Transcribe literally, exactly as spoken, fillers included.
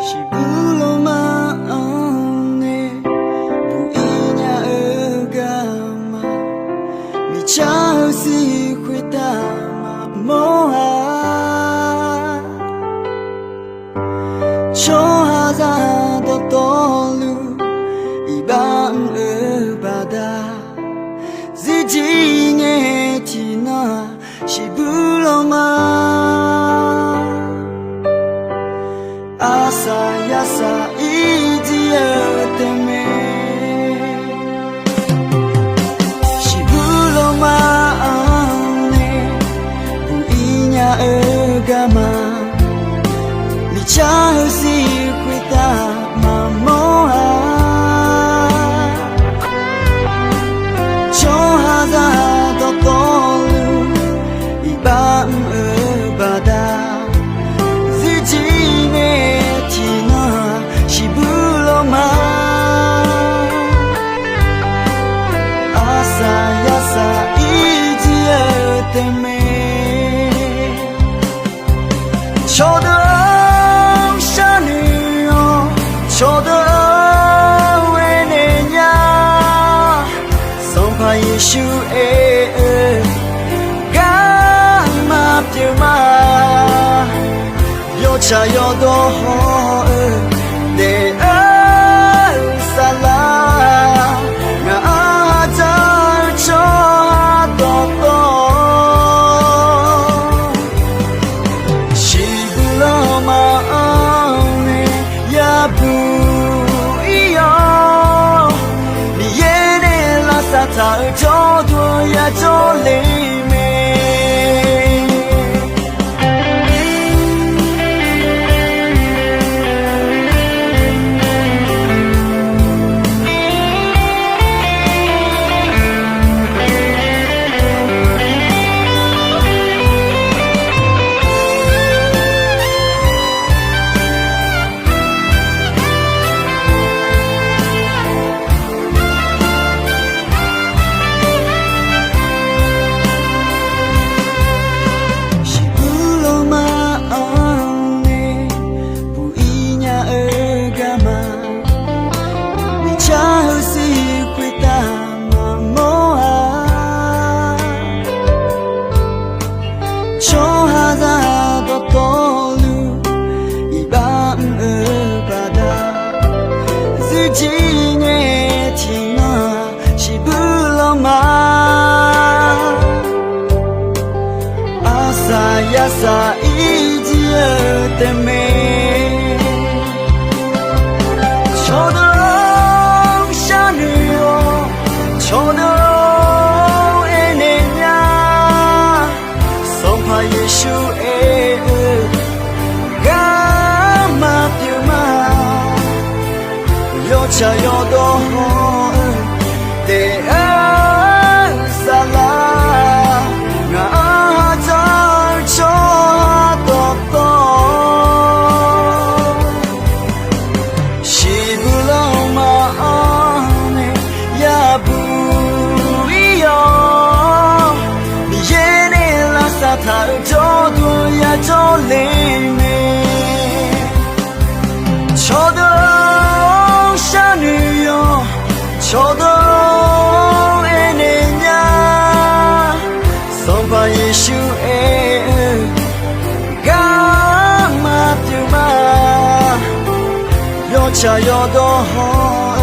Shiqbuir lanma-anr nae buq-ir nya-eu garma, miqcar-eu siq khoertav maqmawr-a. Tsawrhaqzaq dawqtawvluf iqbax mr-eu baqda, zirjir ngae tiqnan-aq, shiqbuir lanma arsaq yasaq irjir-eu taef mae. Shiqbuir lanma-anr nae buq-ir nya-eu garma, miqcar-eu siq khoertav maqmawr-a. Tsawrhaqzaq dawqtawvluf iqbax mr-eu baqda, zirjir ngae tiqnan-aq, shiqbuir lanma arsaq yasaq irjir-eu taef mae. Cawqdeuq-anr sharnoeq-awq, cawqdeuq-anr aernaeq nya. Sanqpaq Yeqsur aer-eu, garma pyeuf ma. Yawtsaq yawdawr haw-eu daef-eu saflar, ngaq-anr hadzaq-eu tsawrhaq dawqtawv shiqbuir lanma-anr nae yabuq-ir-awr, Miqyaer nae lavsav taq-euq jawrduq yajawr le mae. Shiqbuir lanma-anr nae buq-ir nya-eu garma, miqcar-eu siq khoertav maqmawr-a. Tsawrhaqzaq dawqtawvluf iqbax mr-eu baqda, zirjir ngae tiqnan-aq, shiqbuir lanma arsaq yasaq irjir-eu taef mae. Cawqdeuq-anr sharnoeq-awq, cawqdeuq-anr aernaeq nya. Sanqpaq Yeqsur aer-eu, garma pyeuf ma. Yawtsaq yawdawr haw-eu daef-eu saflar, ngaq-anr hadzaq-eu tsawrhaq dawqtawv shiqbuir lanma-anr nae yabuq-ir-awr, Miqyaer nae lavsav taq-euq jawrduq yajawr le mae. Cawqdeuq-anr sharnoeq-awq, cawqdeuq-anr aernaeq nya. Sanqpaq Yeqsur aer-eu, garma pyeuf ma. Yawtsaq yawdawr haw